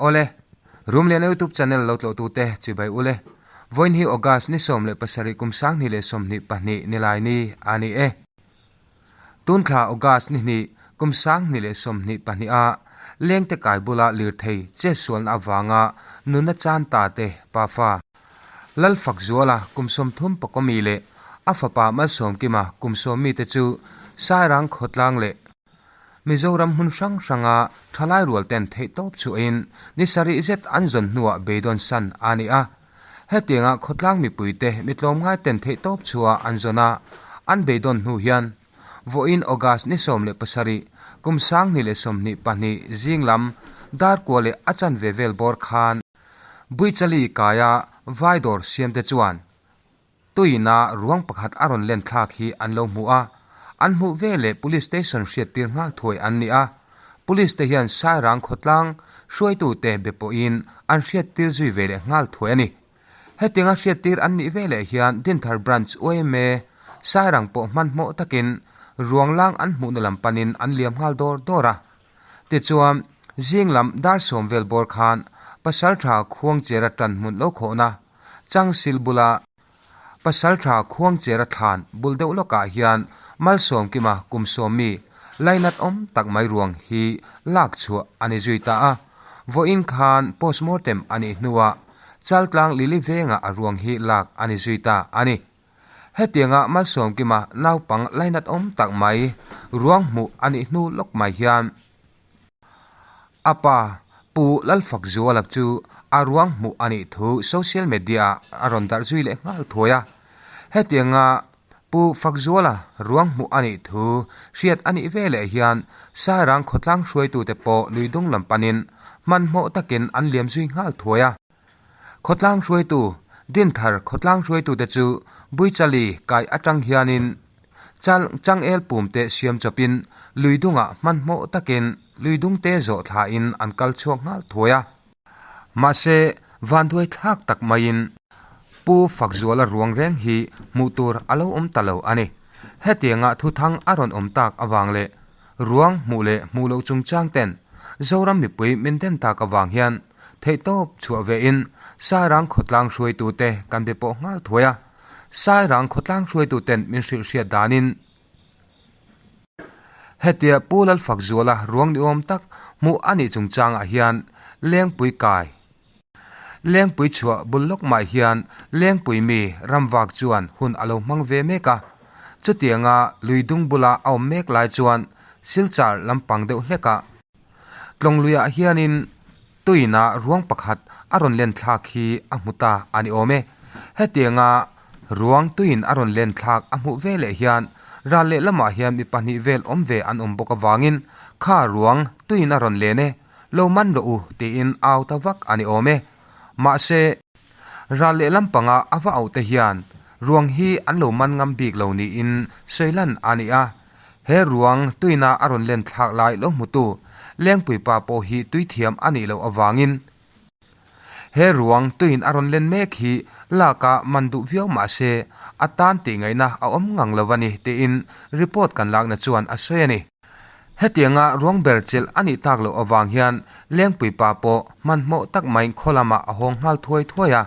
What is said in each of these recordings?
Awle, Rumliana YouTube channel lo tlawhtute chibai ule. Vawiin hi August ni 17 kum 2022 nilai ni a ni e. Tun thla August ni hnih kum 2022 a lengte kai bula lirthei chetsualna avanga nunna chan ta te pafa Lalfakzuala kum 30 pakawmi leh a fapa Malsawmkima kum 10 mite chu Sairang khawtlang leh Mizoram hmun hrang hranga thalai rual ten theihtawp chhuahin ni sarih zet an zawn hnuah beidawn san a ni a. Hetianga khawtlang mipuite mi tlawmngai ten theihtawp chhuah an zawn a, an beidawn hnu hian vawiin August ni 17 kum 2022 zing lam dar kua leh a chanve vel bawr khan Buichali kaia Vaidawr siamte chuan Tuina ruang pakhat a rawn len thlak hi an lo hmu a, an hmuh ve leh Police Station hriattir nghal thuai an ni a. Police te hian Sairang khawtlang hruaitute be pawhin an hriattir zui ve leh nghal thuai a ni. Hetianga hriattir an nih ve leh hian Dinthar Branch yma Sairang pawh hmanhmawh takin ruang lang an hmuhna lam panin an liam nghal dawr dawr a. Tichuan, zing lam dar sawm vel bawr khan Pasaltha Khuangchera tan hmun lo khawhna Changsil bula Pasaltha Khuangchera thlan bul deuh lawkah hian Malsawmkima kum sawmmi lainat awm tak mai ruang hi lak chhuah a ni zui ta a. Vawiin khan postmortem a nih hnuah Chaltlang Lili vengah a ruang hi lak a ni zui ta a ni. Hetianga Malsawmkima naupang lainat awm tak mai ruang hmuh a nih hnu lawk mai hian A pa, Pu Lalfakzuala chu a ruang hmuh a nih thu social media ah a rawn darh zui leh nghal thuai a. Hetianga Pu Fakzuala ruang hmuh a nih thu hriat a nih veleh hian Sairang khawtlang hruaitute pawh lui dung lam panin hmanhmawh takin an liam zui nghal thuai a. Khawtlang hruaitu, Dinthar khawtlang hruaitute chu Buichali kai atang hianin Chal changel pumte siam chawpin lui dungah hmanhmawh takin lui dungte zawh thlain an kal chhuak nghal thuai a. Mahse, vanduai thlak tak maiin Pu Fakzuala ruang reng hi hmuh tur a lo awm ta lo a ni. Hetianga thuthang a rawn awm tak avang leh ruang hmuh leh hmuh loh chungchang ten Zoram mipui min den tak avang hian Theihtawp chhuah vein Sairang khawtlang hruaitute kan be pawh nghal thuai a, Sairang khawtlang hruaituten min hrilh hriat danin hetia Pu Lalfakzuala ruang ni awm tak hmuh a nih chungchangah hian Lengpui kai Lengpui chhuah bul lawk mah hian Lengpui mi ramvak chuan hun a lo hmang ve mek a, chutianga lui dung bula a awm mek lai chuan Silchar lampang deuh hlekah Tlawngluiah hianin tuina ruang pakhat a rawn len thlak hi a hmu ta a ni awm e. Hetianga ruang tuin a rawn len thlak a hmuh ve leh hian ral leh lamah hian mi pahnih vel awm ve an awm bawk avangin kha ruang tuin a rawn len e, lo man rawh u tiin au ta vak a ni awm e. Mahse, ral leh lampanga a va auh te hian ruang hi an lo man ngam bik lo niin sawi lan a ni a. He ruang tuina a rawn len thlak lai lo hmutu Lengpui pa pawh hi tui thiam a nih loh avangin he ruang tuin a rawn len mek hi lak a man duh viau mah se a tan tih ngaihna a awm ngang lo a ni tiin report kan lakna chuan a sawi a ni. Hetianga ruang ber chelh a nih tak loh avang hian Lengpui pa pawh hmanhmawh tak maiin khaw lamah a hawng nghal thuai thuai a.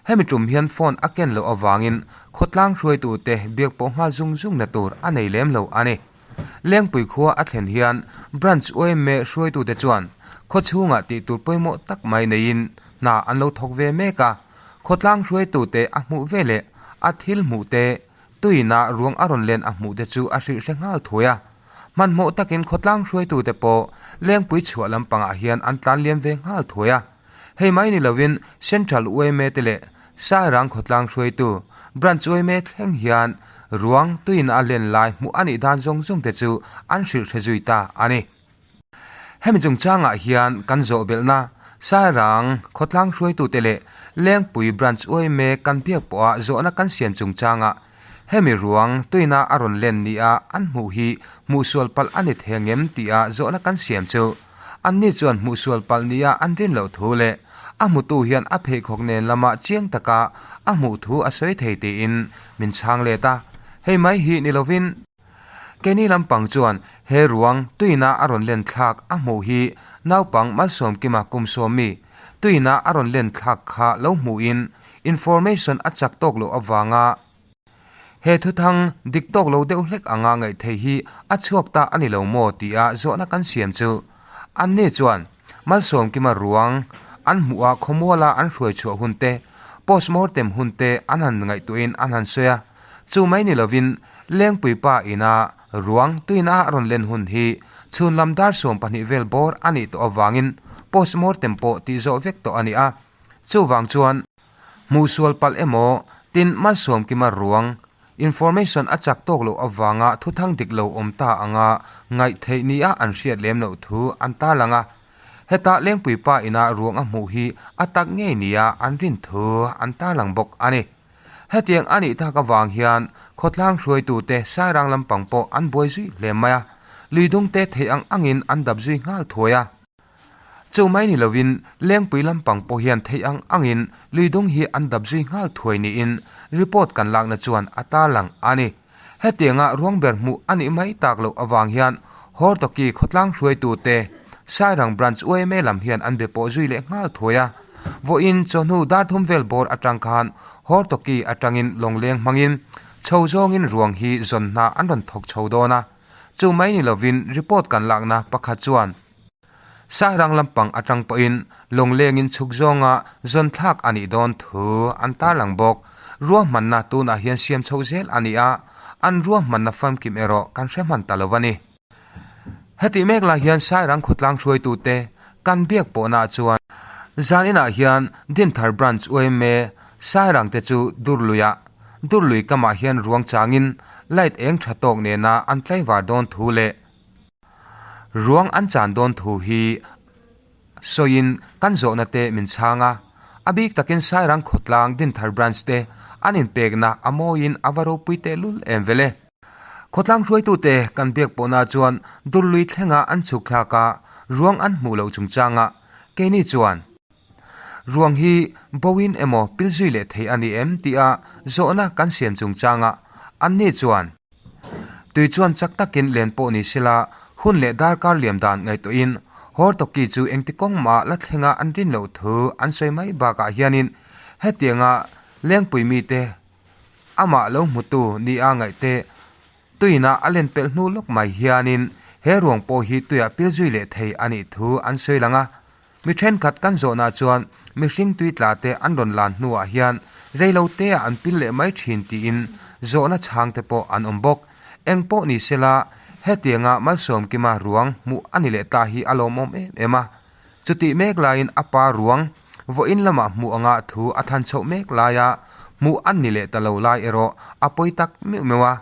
Hemi tum hian phone a ken loh avangin khawtlang hruaitute biak pawh nghal zung zung na tur a nei lem lo a ni. Lengpui khua a thlen hian Branch yma hruaitute chuan khaw chhungah tih tur pawimawh tak mai neiin hna an lo thawk ve mek a, khawtlang hruaitute a hmuh ve leh a thil hmuh te tuina ruang a rawn len a hmuh te chu a hrilh hre nghal thuai a. Hmanhmawh takin khawtlang hruaitute pawh Lengpui chhuah lampangah hian an tlan liam ve nghal thuai a. Hei mai ni lovin Central yma te leh Sairang khawtlang hruaitu Branch yma thleng hian ruang tuin a len lai hmuh a nih dan zawng zawng te chu an hrilh hre zui ta a ni. Hemi chungchangah hian kan zawh belhna Sairang khawtlang hruaitute leh Lengpui Branch yma kan biak pawha zawhna kan siam chungchangah hemi ruang tuina a rawn len nia an hmuh hi hmuhsual palh a ni thei ngem tia zawhna kan siam chu Anni chuan hmuhsual palh nia an rin loh thu leh a hmutu hian a pheikhawk nen lama chiang taka a hmuh thu a sawi thei tiin min chhang let a. Hei mai hi ni lovin keini lampang chuan he ruang tuina a rawn len thlak a hmuh hi naupang Malsawmkima kum sawmi tuina a rawn len thlak kha lo hmuhin information a chak tawk loh avanga he thuthang dik tawk lo deuh hlek anga ngaih theih hi a chhuak ta a ni lo maw tia zawhna kan siam chu anni chuan Malsawmkima ruang an hmuh a khawmuala an hruai chhuah hun te postmortem hun te an han ngaihtuahin an han sawi a. Chu mai ni lovin Lengpui pa ina ruang tuina a rawn len hun hi chhun lam dar 12 vel bawr a nih tawh avangin postmortem pawh tih zawh vek tawh a ni a. Chuvang chuan hmuhsual palh emaw tin Malsawmkima ruang information a chak tawk loh avanga thuthang dik lo awm ta anga ngaih theih nia an hriat lem loh thu an tarlang a. Heta Lengpui pa ina ruang a hmuh hi a tak ngei nia an rin thu an tarlang bawk a ni. Hetiang a nih tak avang hian khawtlang hruaitute Sairang lampang pawh an buai zui hle mai a, luidungte theih ang angin an dap zui nghal thuai a. Chu mai ni lovin Lengpui lampang pawh hian theih ang angin luidung hi an dap zui nghal thuai niin report kan lakna chuan a tarlang a ni. Hetianga ruang ber hmuh a nih mai tak loh avang hian Hortoki khawtlang hruaitute Sairang Branch yma lam hian an be pawh zui leh nghal thuai a. Vawiin chawhnu dar thum vel bawr atang khan Hortoki atangin lawngleng hmangin chho zawngin ruang hi zawn hna an rawn thawk chho dawn a. Chu mai ni lovin report kan lakna pakhat chuan Sairang lampang atang pawhin lawnglengin chhuk zawnga zawn thlak a nih dawn thu an tarlang bawk. Ruahmanna tunah hian siam chho zel a ni a, an ruahmanna famkim erawh kan hre hman ta lo a ni. Hetih mek lai hian Sairang khawtlang hruaitute kan biak pawhnaah chuan zan inah hian Dinthar Branch yma Sairang te chu Durluiah Durlui kamah hian ruang changin light eng tha tawk nena an tlaivar dawn thu leh Ruang an chan dawn thu hi sawiin kan zawhna te min chhang a, a bik takin Sairang khawtlang Dinthar Branch te an inpekna a mawiin a va ropui tehlul em vel e. Khawtlang hruaitute kan biak pawhna chuan Durlui thlenga an chhuk thlak a, ruang an hmuh loh chungchangah keini chuan ruang hi boin emaw pil zui leh thei a ni em tia zawhna kan siam chungchangah anni chuan Tui chuan chak takin len pawh ni sela, hun leh darkar liam dan ngaihtuahin Hortoki chu engti kawng mah la thlenga an rin loh thu an sawi mai bakah hianin hetianga Lengpui mite amah lo hmutu nia ngaihte tuina a len pelh hnu lawk mai hianin he ruang pawh hi tuiah pil zui leh thei a nih thu an sawi lang a. Mi thenkhat kan zawhna chuan mihring tui tla te an rawn lan hnuah hian reilo te ah an pil leh mai thin tiin zawhna chhang te pawh an awm bawk. Eng pawh ni sela, hetianga Malsawmkima ruang hmuh a ni leh ta hi a lawmawm em em a. Chutih mek laiin a pa ruang vawiin lamah hmuh anga thu a than chhoh mek laia hmuh an ni leh ta lo lai erawh a pawi tak meuh meuh a.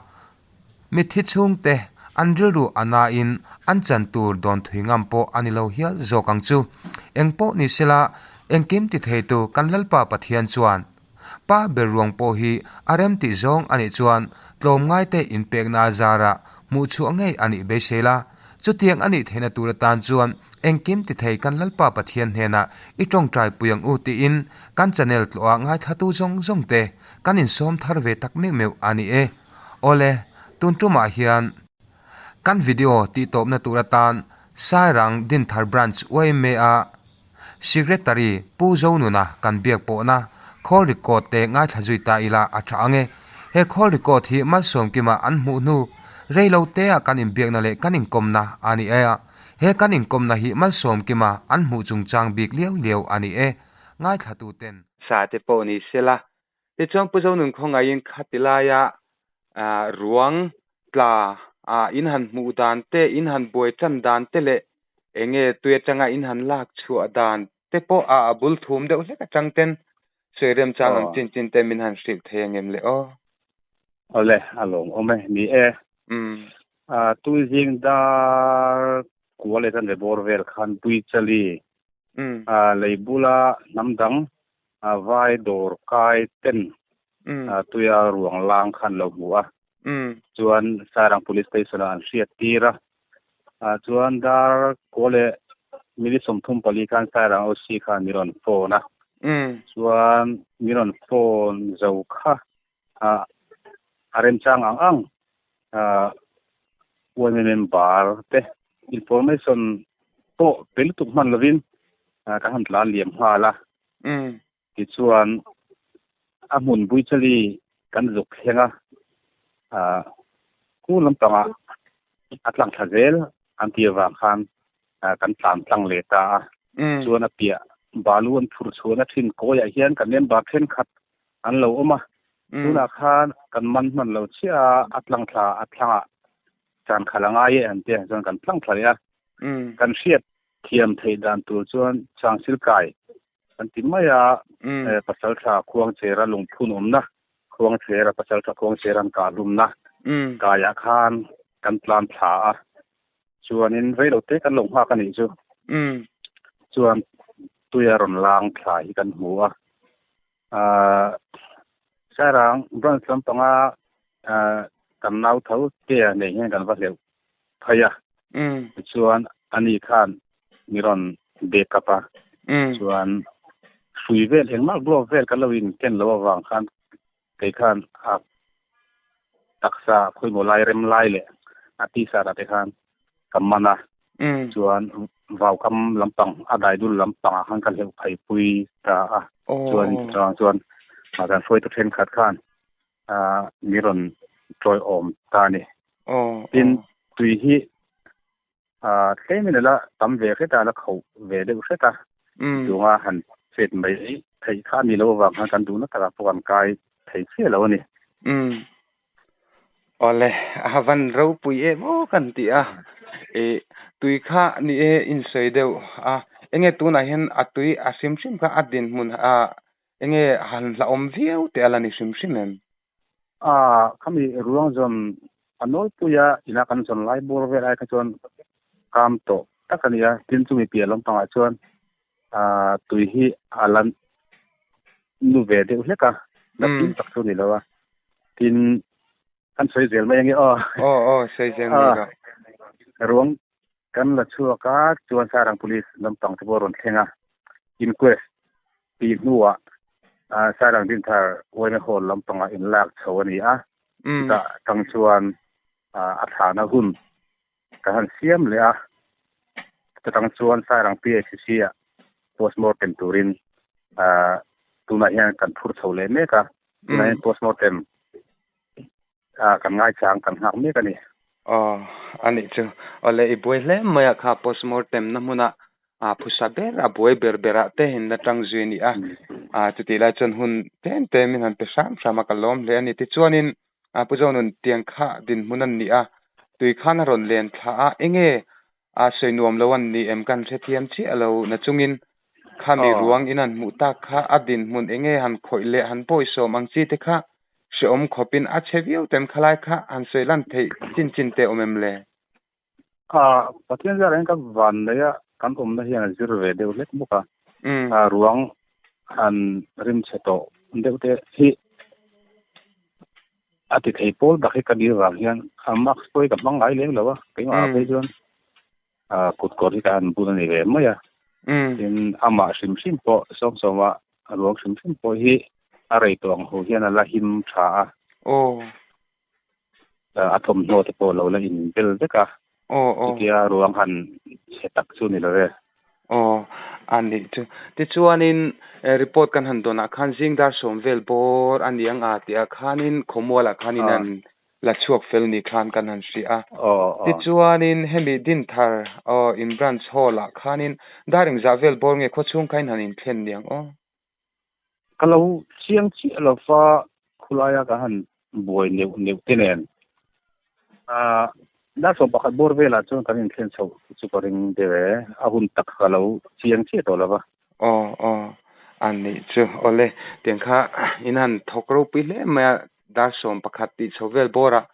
Mitthi chhungte an rilru a nain an chan tur dawn thui ngam pawh a ni lo hial zawk ang chu. Eng pawh ni sela, engkim ti theitu kan Lalpa Pathian chuan Pa ber ruang pawh hi a rem tih zawng a nih chuan tlawmngaite inpekna zarah hmuhchhuah ngei a nih beisei la. Chutiang a nih theihna tur atan chuan engkim ti thei kan Lalpa Pathian hnenah i tawngtai pui ang u tiin kan channel tlawha ngaithlatu zawng zawngte kan insawm thar ve tak meuh meuh a ni e. Awle, tun tumah hian kan video tih tawpna tur atan Sairang Dinthar Branch yma a Secretary Pu Zonuna kan biak pawhna call record te ngaithla zui ta ila a tha ang e. He call record hi Malsawmkima an hmuh hnu rei lo te ah kan inbiakna leh kan inkawmna a ni e a. He kan inkawmna hi Malsawmkima an hmuh chungchang bik liau liau a ni e. Ngaithla tu ten. Sa te pawh ni sela Tichuan Pu Zonun khawngaihin khati laia ruang tla in han hmuh dan te, in han buai tan dan te leh enge tui atanga in han lak chhuah dan te pawh a bul thum deuh hlek atang ten sawi remchang ang chin chin te min han hrilh thei angem le aw. Awle, a lawmawm e, ni e. Tui zing dar kua leh chanve bawr vel khan Puichali lei bula hnam dang A vai dawr kai ten tuia ruang lang khan lo hmu a, chuan Sairang Police Station ah an hriat tir a, chuan dar kaw leh minute 34 khan Sairang OC khan min rawn phone a, chuan min rawn phone zo kha a remchang ang ang yma member te information. pawh pe lutuk hman lovin kan han tlan liam nghal a. Tichuan a hmun Buichali kan zuk thleng a, khu lampangah a tlang thla zel an tih avang khan kan tlan tlang leh ta a. Chuan a piah balu an phur chhuahna thin kawiah hian kan member thenkhat an lo awm a. Tunah khan kan man hman lo chiah a, a tlang thla a thlangah chan khalh a ngai e an tia chuan kan tlang thla leh a. Kan hriat thiam theih dan tur chuan changsil kai kan ti mai a, pasaltha Khuangchera lungphun awmna, Khuangchera pasaltha Khuangchera an kah hlumna kaiah khan kan tlan thla a, chuanin reilo te kan lo nghak a nih chu. Chuan tuia rawn lang thla hi kan hmu a, Sairang branch lampanga kan nau tho te nei hian kan va hleuh phei a, tichuan ani khan mi rawn back up a, chuan hrui vel engmah glove vel kan lo in ken loh avang khan kei khan a taksa khawimaw lai rem lai leh a t-shirt ah te khan ka man a, chuan vau kam lampang a daidul lampang ah khan ka hleuh phei pui ta a, chuan chutah chuan kan hruaitu thenkhat khan mi rawn tawiawm ta a ni. Tin, tui hi tlemin a la tam ve hret a, a la khauh ve deuh hret a, chunga han chet mai theih kha a ni lo avang khan kan duhna takah pawh kan kai thei chiah lo a ni. Awle, a van ropui em aw kan ti a, tui kha ni e insawi deuh a, enge tunah hian a tui a hrim hrim kha a dinhmun a Enge han hlauhawm viau teh a la ni hrim hrim em? A, khami ruang zawn a nawlpui a, ina kan zawn lai bawr vel ai kha chuan kam tawh tak a ni a, tin chumi piah lampangah chuan tui hi a la nu ve deuh hlek a, la pim tak chu a ni lo a, tin kan sawi zel mai ange aw. Aw aw sawi zel mai rawh. Ruang Kan la chhuak a, chuan Sairang Police lampang te pawh a rawn thleng a, inquest tih hnuah Sairang Dinthar Uaina Hall lampangah inlak chho a ni a, chutah tang chuan a thlahna hun kan han siam leh a, chutah chuan Sairang PHC ah postmortem turin tunah hian kan phur chho leh mek a, tunah hian postmortem kan ngaichang kan nghak mek a ni. Aw, a nih chu. Awle, i buai hle mai a kha postmortem na hmuna a phusa ber a buai ber berah te in la tang zui a ni a. A chutih lai chuan hun tlem tlem in han pe hram hram a ka lawm hle a ni. Tichuanin a Pu Zonun tiang kha dinhmun an ni a, tui khan a rawn len thla a, enge a sawi nuam lo an ni em kan hrethiam chiah lo nachungin khami ruang in han hmuh tak kha a dinhmun enge han khawih leh han pawisawm ang chi te kha Hrehawm khawpin a chhe viau tem khalai kha han sawi lan theih chin chin te awm em le? A, Pathian zar hian ka van nei a, kan awmna hian a zir ve deuh hlek bawk a. A ruang han rim chhe tawh deuh te hi a ti thei pawl tak hi ka dir vang hian a mask pawh hi ka hmang ngai lem lo a, keimah ah phei chuan kut kawr hi ka han bun a ni ve mai a. Tin, amah hrim hrim pawh sawm sawma A ruang hrim hrim pawh hi a rei tawh ang ho hian a la him tha a. Aw. A thawmhnaw te pawh lo la in bel vek a. Aw aw. Chutia ruang han chhe tak chu ni lo e. Aw, a nih chu. Tichuanin report kan han dawnah khan zing dar sawm vel bawr a ni ang a tih ah khanin khawmualah khanin an la chhuak fel ni khan kan han hria a. Tichuanin hemi Dinthar aw in branch hall ah khanin dar engzah vel bawr nge khawchhung kha in han inthlen ni ang aw? Ka lo chiang chiah lo fa khulaia ka han buai neuh neuh te nen dar 11 bawr velah chuan kan inthlen chhoh chu ka ring deuh e, a hun tak ka lo chiang chiah tawh lo va. Aw aw a nih chu awle tiang kha in han thawk ropui hle mai a dar 11 tih chho vel bawrah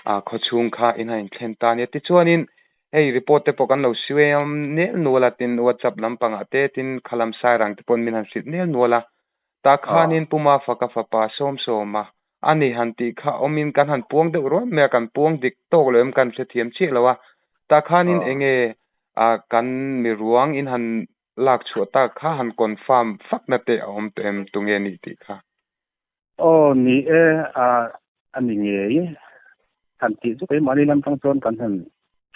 ah khawchhung kha in han inthlen ta a nia tichuanin hei report te pawh kan lo siam nel nual a tin whatsapp lampangah te tin khalam sairang te pawhin min han hrilh nel nual a tah khanin Puma faka fapa sawm sawm a a ni han tih kha awmin kan han puang deuh rual mai a kan puang dik tawk lo em kan hrethiam chiah lo a tah khanin enge ah kan miruang in han lak chhuah tak kha han confirm fak na te a awm tawh em tunge nih tih kha. Aw ni e, a a ni ngei han tih chu keimahni lam tang chuan kan han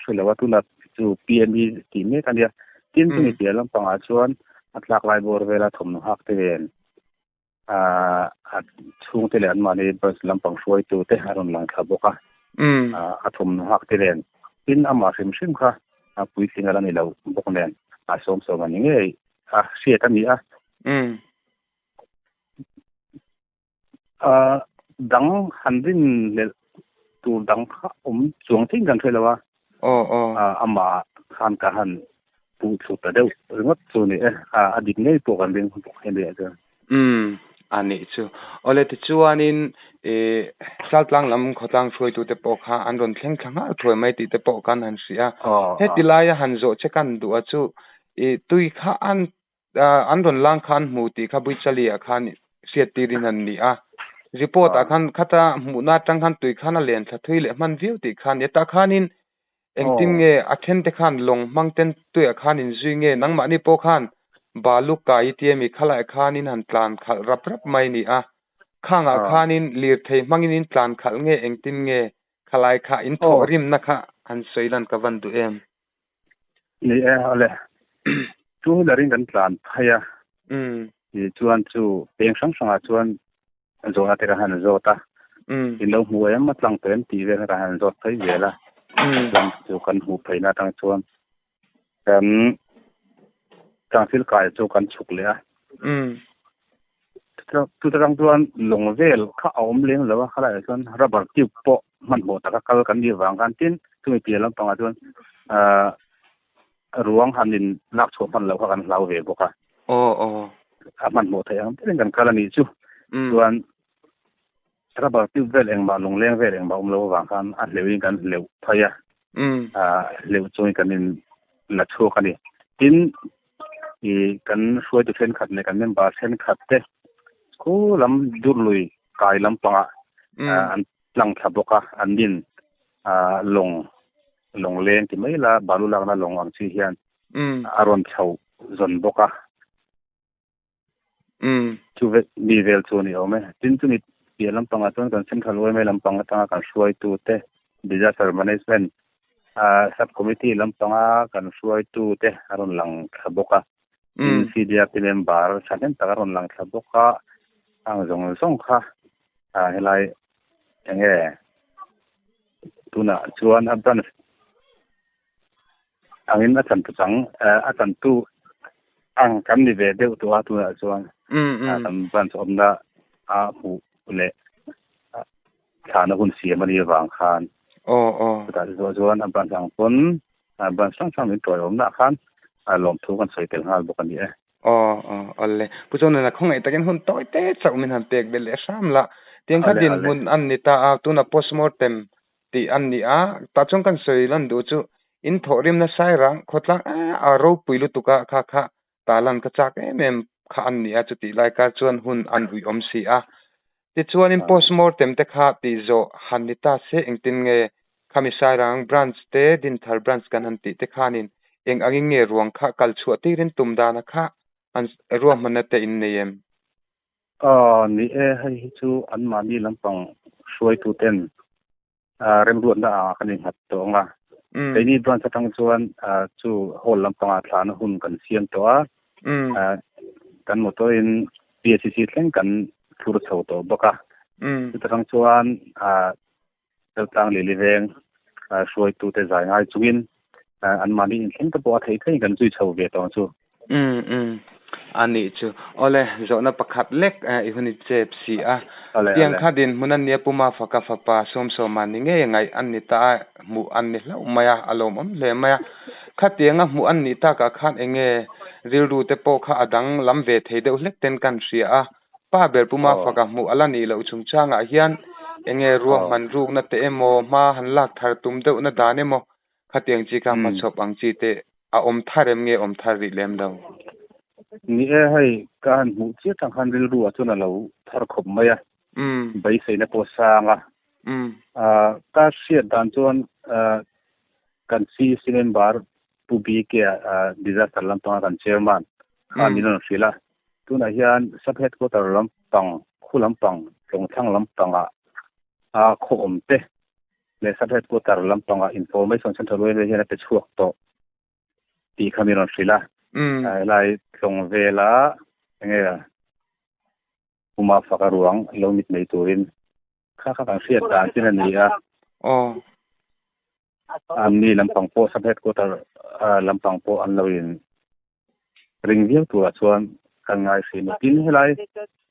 hre lo a, tunah chu PME tih mek a nia. Tin chumi piah lampangah chuan a tlak lai bawr vela thawmhnaw hak te nen a chhungte leh anmahni bus lampang hruaitu te a rawn lang thla bawk a, a thawmhnaw hak te nen. Tin amah hrim hrim kha a puitling a la ni lo bawk nen a sawmsawm a ni ngei a hriat a ni a. Dang han rin leh tur dang kha awm chuang thing kan hre lo a. Aw aw. Amah khan ka han puh thlu ta deuh ringawt chu ni e. A dik ngei pawh kan ring bawk hemi ah chuan. Umm a nih chu. Awle tichuanin ih Chaltlang lam khawtlang hruaitute pawh kha an rawn thleng thla nghal thuai mai tih te pawh kan han hria. Heti laia han zawh che kan duh a chu ih tui kha an An rawn lang khan hmu tih kha Buichali ah khan hriat tirin an ni a. Report ah khan khata hmuhna atang khan tui khan a len thla thui leh hman viau tih kha a ni a. Tah khanin engtin nge a then te khan lawng hmang ten tuiah khan in zui nge nangmahni pawh khan balu kai i ti a mi khalaiah khanin han tlan khalh rap rap mai a ni a. Khangah khanin lirthei hmangin in tlan khalh nge engtin nge khalai kha in thawh rimna kha han sawi lan ka van duh em? Ni e, awle. Two wheeler in kan tlan phei a. Ni chuan chu peng hrang hrangah chuan zawhna te kan han zawt a. In lo hmu em a tlang tawh em tih vel kha kan han zawt phei zel a. Tlang chu kan hmuh pheina atang chuan kan tlangthil kai chu kan chhuk leh a. Chuta tang chuan lawng vel kha a awm lem lo a, khalaiah chuan rubber tube pawh hmanhmawh taka kal kan nih vang khan tin chumi piah lampangah chuan ahh ruang han in lak chhuah hman loh kha kan hlau ve bawk a. Aw aw. A hmanhmawh theih ang berin kan kal a nih chu. Chuan rubber tube vel engmah lungleng vel engmah awm lo avang khan a hleuhin kan hleuh phei a. Ahh hleuh chungin kan in la chhuak a ni. Tin i kan hruaitu thenkhat leh kan member thenkhat te khu lam durlui kai lampangah an tlang thla bawk a, an nin lawng lawng leng ti mai la balu lakna lawng ang chi hian a rawn chho zawn bawk a. Chu ve mi vel chu a ni awm e. Tin chumi piah lampangah chuan kan Central yma lampang atanga kan hruaitu te Disaster Management Sub Committee lampanga kan hruaitu te a rawn lang thla bawk a. Tin CDRP member thahnem tak a rawn lang thla bawk a. Ang zawng zawng kha helai enge tunah chuan a branch angin a chantu chang a chantu ang kan ni ve deuh tawh a tunah chuan kan branch awmna a hmuh leh thlahna hun siam a nih avang khan chutah chu chuan a branch ang pawn branch hrang hrang min tuai awmna ah khan lawmthu kan sawi tel nghal bawk a ni e. Aw aw awle. Pu Chawnghnuna khawngaih takin hun tawi te chauh min han pek belh leh hram la. Tiang kha dinhmun an ni ta a, tuna postmortem tih an ni a, tah chuan kan sawi lan duh chu in thawhrimna sairang khawtlang a ropui lutuk a kha kha ta lan ka chak em em kha an ni a, chutih lai kar chuan hun an ui awm si a. Tichuanin postmortem te kha tih zawh han ni ta se engtin nge khami sairang branch te Dinthar branch kan han tih te khanin eng angin nge ruang kha kal chhuah tirin tum dana kha an ruahmanna te in nei em? Aw, ni e, hei hi chu anmahni lampang hruaituten remruatna ah kan innghat tawh ang a. Keini branch atang chuan chu hall lampangah thlahna hun kan siam tawh a, kan motor in PACC thleng kan thlur chho tawh bawk a. Chuta tang chuan Chaltlang leh Liveng hruaitute zai ngai chungin anmahni inthleng te pawh a theih theihin kan zui chho ve tawh ang chu. Umm umm a nih chu. Awle zawhna pakhat lek i hun i chep si a. Tiang kha dinhmun a nia Pu Mafaka fapa Sawmsawma ni ngei ngaih an ni ta a, hmuh an ni hlauh mai a, a lawmawm hle mai a. Khatianga hmuh an nih takah khan eng nge rilru te pawh kha a dang lam ve thei deuh hlek ten kan hria a. Pa ber Pu Mafaka hmuh a la nih loh chungchangah hian eng nge ruahman rukna te emaw hma han lak thar tum deuhna dan emaw Khatiang chi kha hmachhawp ang chi te a awm thar em nge awm thar rih lem lo? Ni e, hei ka han hmuh chiah tang khan rilru ah chuan a lo thar khawp mai a, beiseina pawh a sang a. Ka hriat dan chuan kan CEC member Pu BK a disaster lampanga kan chairman kha min rawn hrilh a, tunah hian sub headquarter lampang, khu lampang, Tlawngthlang lampangah a khaw awm te leh sub headquarter lampangah information central yma hian a pe chhuak tawh. tih kha min rawn hrilh a. Helai tlawng vela enge puma faka ruang lo mit nei turin kha kha kan hriat dan chin a ni a. An ni lampang pawh sub headquarter lampang pawh an lo in ring viau turah chuan kan ngai hrim a. Tin, helai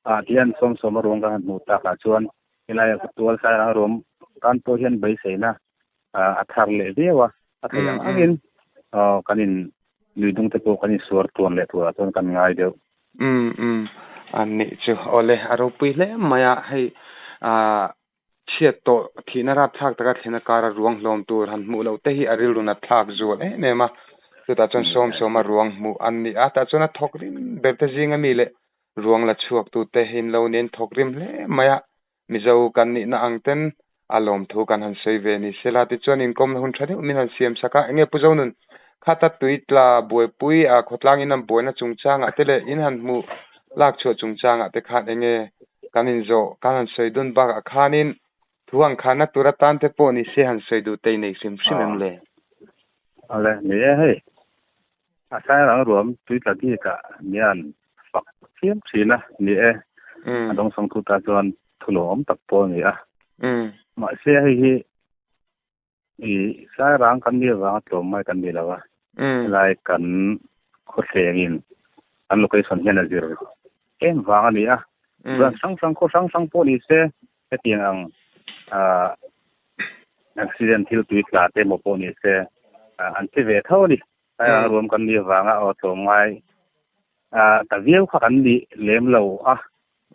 ah hian sawmsawma ruang kan han hmuh takah chuan helai tual sairang ruam tan pawh hian beiseina a thar leh viau a, a theih ang angin kan in lui dung te pawh kan in suar tuan leh turah chuan kan ngai deuh. Umm umm a nih chu awle a ropui hle mai a hei ah Chhiat tawh thihna rapthlak taka thlen a kara ruang hlawm tur han hmuh loh te hi a rilru nat thlak zual em em a. Chutah chuan sawm sawma ruang hmuh an ni a, tah chuan a thawk rim ber te zinga mi leh ruang la chhuak tu te hi in lo nen thawk rim hle mai a. Mizo kan nihna ang ten a lawmthu kan han sawi ve ni sela tichuan inkawmna hun tha deuh min han siam sak a. Enge Pu Zonun, khata tui tla buaipui a khawtlang in an buaina chungchangah te leh in han hmuh lak chhuah chungchangah te khan enge kan inzawh kan han sawi dun bakah khanin thu ang khanna tur atan te pawh ni se han sawi duh te i nei hrim hrim em le? Awle, ni e hei. A sairang ruam tui tla bikah mian fak thiam thin a ni e. A dawngsawng thu ta chuan thu lawm tak pawh a ni a. Mahse hei hi I sairang kan nih avanga tlawm mai kan ni lo a, helai kan khawthlengin kan location hian a zir em vang a ni a. Branch hrang hrang khaw hrang hrang pawh ni se hetiang ang ah accident thil tui tla te emaw pawh ni se an che ve tho a ni. Sairang ruam kan nih avanga aw tlawm ngai ah ta viau kha kan nih lem lo a.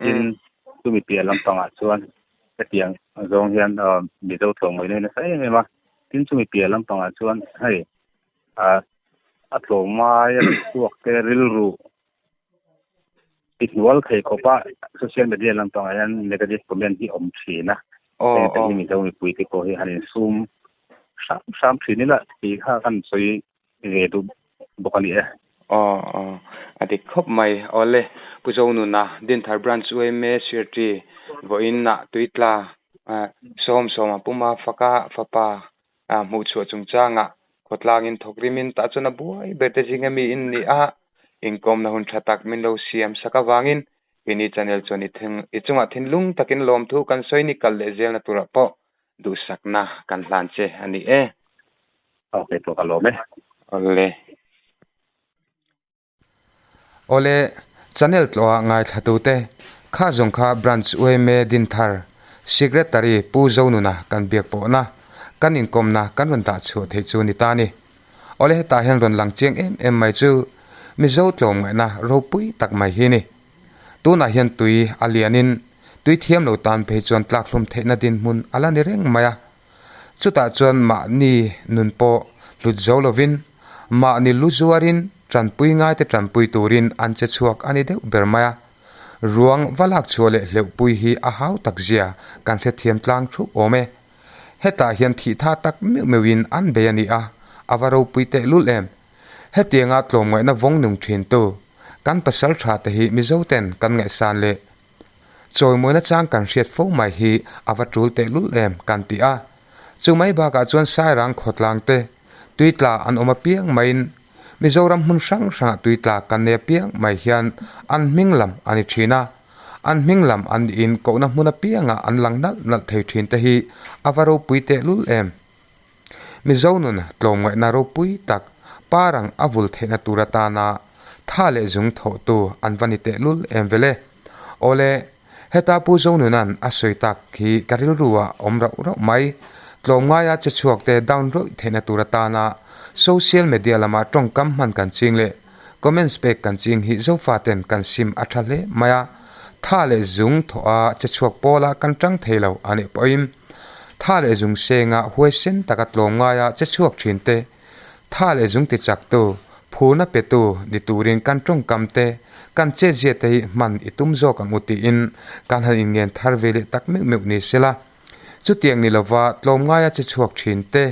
Tin, chumi piah lampangah chuan hetiang zawng hian Mizo tlawmngaihna hi nasa em em a. Tin, chumi piah lampangah chuan hei a tlawmngai a chhuak te rilru ti hnual thei khawpa social media lampangah hian negative comment hi awm thin a. Heng te hi Mizo mipuite pawh hi han insum hram hram thin ila tih kha kan sawi ve duh bawk a ni e. Aw aw a dik khawp mai. Awle Pu Zonuna Dinthar Branch UMA Secretary vawiin ah Tuitla sawm sawma puma faka fapa hmuh chhuah chungchangah khawtlangin thawk rimin tah chuan a buai ber te zinga mi in ni a, inkawmna hun tha tak min lo siam sak avangin Pini channel chuan i i chungah thinlung takin lawmthu kan sawi ni kal leh zelna turah pawh duhsakna kan hlan che a ni e. Ok pawh ka lawm e. Awle. Awle, channel tlawha ngaithlatute, kha zawng kha Branch UMA Dinthar Secretary Pu Zonuna kan biak pawhna, kan inkawmna kan rawn dah chhuah theih chu ni ta ni. Awle hetah hian rawn lang chiang em em mai chu Mizo tlawmngaihna ropui tak mai hi ni. Tunah hian tui a lianin tui thiam lo tan phei chuan tlakhlum theihna dinhmun a la ni reng mai a. Chutah chuan mahni nun pawh hlut zo lovin, mahni lu zuarin tanpui ngaite tanpui turin an che chhuak a ni deuh ber mai a. Ruang va lak chhuah leh hleuhpui hi a hau tak zia kan hrethiam tlang thup awm e. Hetah hian thih tha tak meuh meuhin an bei a ni a, a va ropui tehlul em. Hetianga tlawmngaihna vawng nung thintu kan pasal tha te hi Mizoten kan ngaihsan leh chawimawina chang kan hriat fo mai hi a va tul tehlul em kan ti a. Chu mai bakah chuan Sairang khawtlang te tuitla an awm apiang maiin Mizoram hmun hrang hrangah tuitla kan nei apiang mai hian an hming lam a ni thin a. An hming lam an niin kohna hmun apiangah an lang nalh nalh thei thin te hi a va ropui tehlul em. Mizo nun tlawmngaihna ropui tak parang a vul theihna tur atana tha leh zung thawhtu an va ni tehlul em vele. Awle, heta Pu Zonuna'n a sawi tak hi ka rilru ah awm rauh rauh mai. Tlawmngaia che chhuak te down rawih theihna tur atana social media lama tawngkam hman kan ching leh comments pek kan ching hi Zofaten kan sim a tha hle mai a. Tha leh zung thawha che chhuak pawla kan tang thei lo a nih pawhin Tha leh zung senga huaisen taka tlawmngaia che chhuak thin te, tha leh zung ti chaktu, phurna petu ni turin kan tawngkam te, kan chetzia te hi hman i tum zawk ang u tiin kan han inngen thar ve leh tak meuh meuh ni sela. Chutiang ni lova tlawmngaia che chhuak thin te,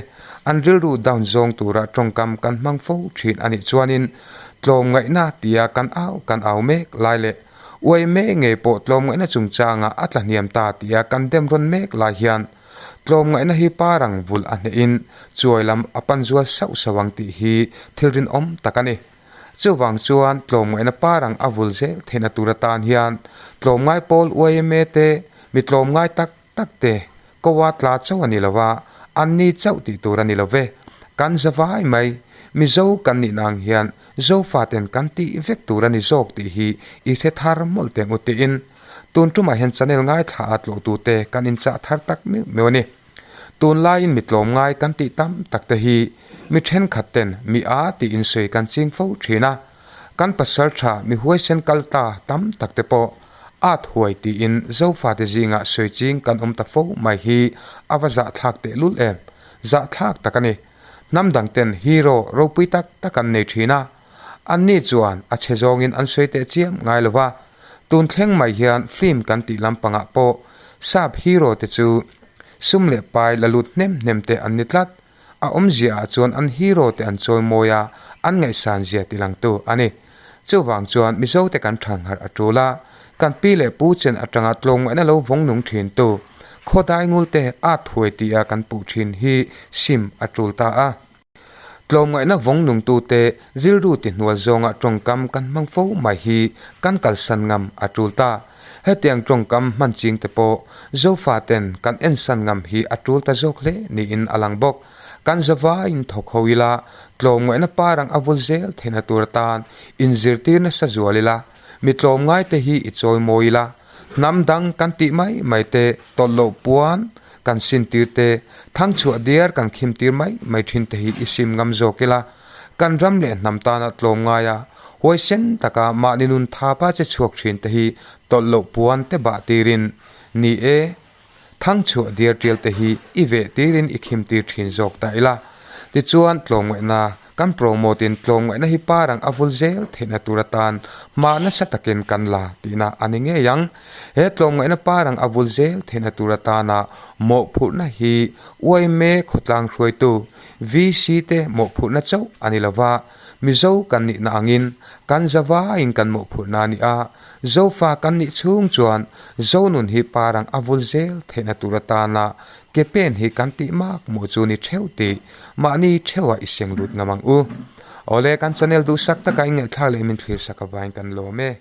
an rilru down zawng tura tawngkam kan hmang fo thin a nih chuanin tlawmngaihna tia kan au kan au mek lai leh Uai mek ngei pawh tlawmngaihna chungchangah a tla hniam ta tia kan dem rawn mek lai hian Tlawmngaihna hi parang vulh a hnehin chuai lam a pan zual sauh sauh ang tih hi thil rinawm tak a ni. Chuvang chuan tlawmngaihna parang a vul zel theihna tur atan hian tlawmngai pawl yma te, mi tlawmngai tak tak te koa tla chauh a ni lo a, an ni chauh tih tur a ni lo ve. Kan za vai mai, Mizo kan nihna ang hian Zofaten kan tih vek tur a ni zawk tih hi i hre thar mawlh teh ngut tiin tun tumah hian channel ngaithla a tlawhtute kan inchah thar tak meuh meuh a ni. Tunlaiin mi tlawmngai kan tih tam tak te hi mi thenkhat ten mi a tiin sawi kan ching fo thin a, kan pasal tha mi huaisen kal ta tam tak te pawh at huai tiin Zofate zingah sawi ching kan awm ta fo mai hi a va zahthlak tehlul em? Zahthlak tak a ni. Hnam dang ten hero ropui tak tak an nei thin a, anni chuan a chhe zawngin an sawi teh chiam ngai lo va, tun thleng mai hian film kan tih lampangah pawh sap hero te chu sum leh pai la lut hnem hnem te an ni tlat, a awmzia ah chuan an hero te an chawi mawi a, an ngaihsan zia ti langtu a ni. Chuvang chuan Mizo te kan thanharh a tul a, kan pi leh pu chen atanga tlawmngaihna lo vawng nung thin tu khawdai ngul te at huai ti a kan puh thin hi sim a tul ta a. Tlawmngaihna vawng nung tu te rilru ti hnual zawnga tawngkam kan hmang fo mai hi kan kalsan ngam a tul ta. Hetiang tawngkam hman ching te pawh Zofa ten kan ensan ngam hi a tul ta zawk hle niin a lang bawk. Kan zavaiin thawk ho ila, tlawmngaihna parang a vul zel theihna tur atan inzirtir nasa zual ila, mi tlawmngai te hi i chawi mawi ila, hnam dang kan tih mai mai te tawlh loh puan kan sintir te, thangchhuah diar kan khimtir mai mai thin te hi i sim ngam zawk ila, kan ram leh hnam tana tlawmngaia huaisen taka mahni nun thapa che chhuak thin te hi tawlh loh puan te bah tirin ni e. Thangchhuah diar tial te hi i veh tirin i khim tir thin zawk ta ila. Tichuan tlawmngaihna kan promote in tlawmngaihna hi parang a vul zel theihna tur atan hma nasa takin kan la tihna a ni ngei ang. He tlawmngaihna parang a vul zel theihna tur atana mawhphurhna hi yma khawtlang hruaitu VC te mawhphurhna chauh a ni lova, Mizo kan nihna angin kan zavaiin kan mawhphurhna a ni a, Zofa kan nih chhung chuan Zonun hi parang a vul zel theihna tur atana ke pen hi kan tih mak maw chu ni theuh tih mahni theuhah i seng lut ngam ang u. Awle kan channel duhsak taka i ngaihthlak leh min thlir sak avain kan lawm e.